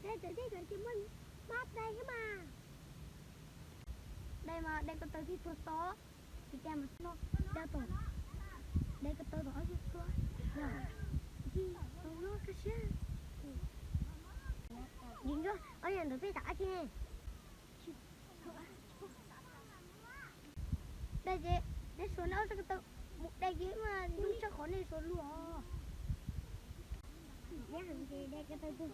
Dai tawv tej cov ces muaj pab dai thiab mas. Dai mas dai ko taw thiaj tuag to, tsis dai mas no, dai tom, dai ko taw tom ob tug tuag, yog, tsis tau lub kab siab. Yus ncuab ob yam ntawd peb tam ab tsi ne. Dai ces neb suav neb ob sab ko taw mus dai ces mas ntuj tshaj qhov nej suav luag os. Dai ko taw twg.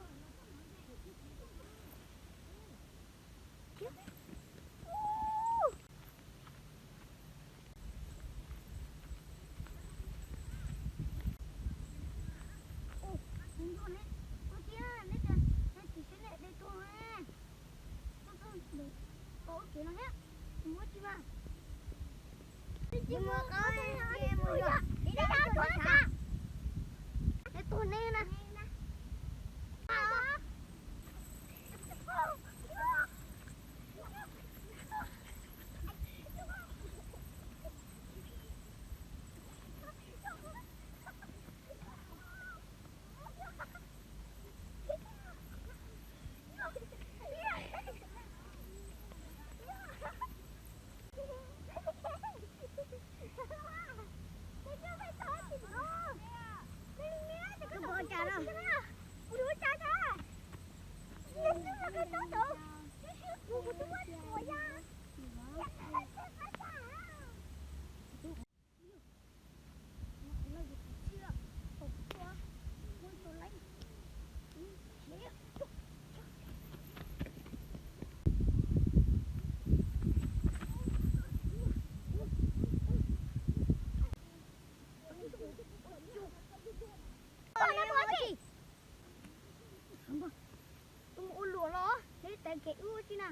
Ua luam los neb tais kev wb ua tsi na,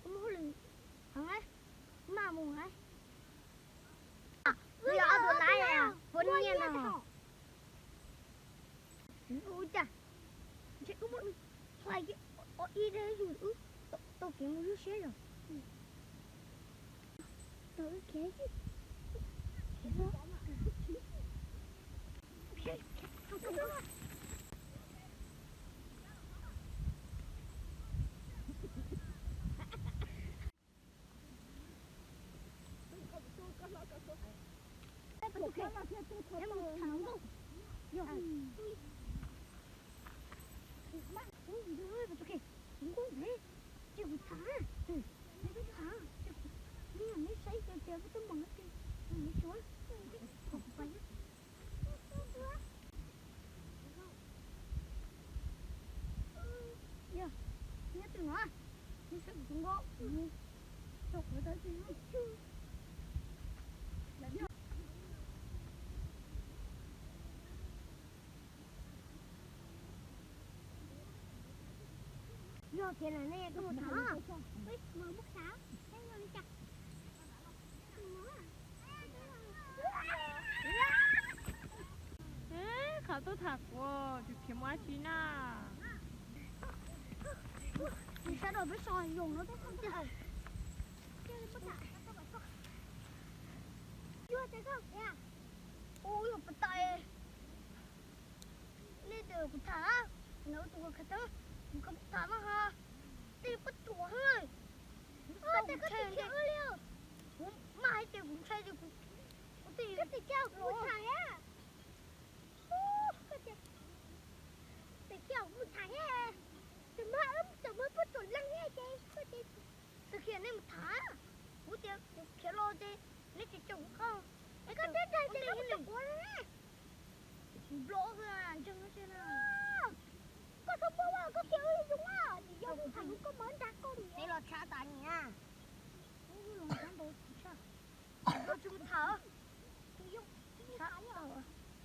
wb muaj hauj lwm heev na, wb maj mus na. Wb yog ob tug lawm, puas nyiaj no. Ua cas ntshe wb muab hlais kiag ib daim yus wb tau kev mus lub siab yog. Yog, nyob twg no? Neb saib kuv tus nkauj, rau kuv tau tsis. Yog tias lawm ne, koj mus tham. Qhov tuaj tham kuv tsis khiav mus dab tsi na. Sawv daws peb so yoos no. Ua yog pas tais. Nej tus kuv tham, lawv tus kuv khav theeb, kuv khav tham mas ho tej pob tsuas heev. Kuv mas hais tias kuv ntshai ces kuv, kuv twb, koj tias cia kuv tham, koj tias cia kuv mus tham, tus mas wb tseem muaj pob tsuas leej thiab ces koj tias, txawm khiav nej mus tham, kuv tias kuv khiav los ces neb tsis tso kuv qab. Es koj twb dag tias koj mus tom kuv ne. Kuv block xwb, ntseeg koj xwb na. Koj txhob muab koj khiav wb li zoo na, yog kuv tham kuv koj mas nrag koj. Peb los tshab tas nim na. Koj tsis mus tham.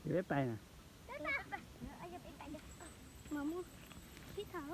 Peb pais na. Mas mus sib tham.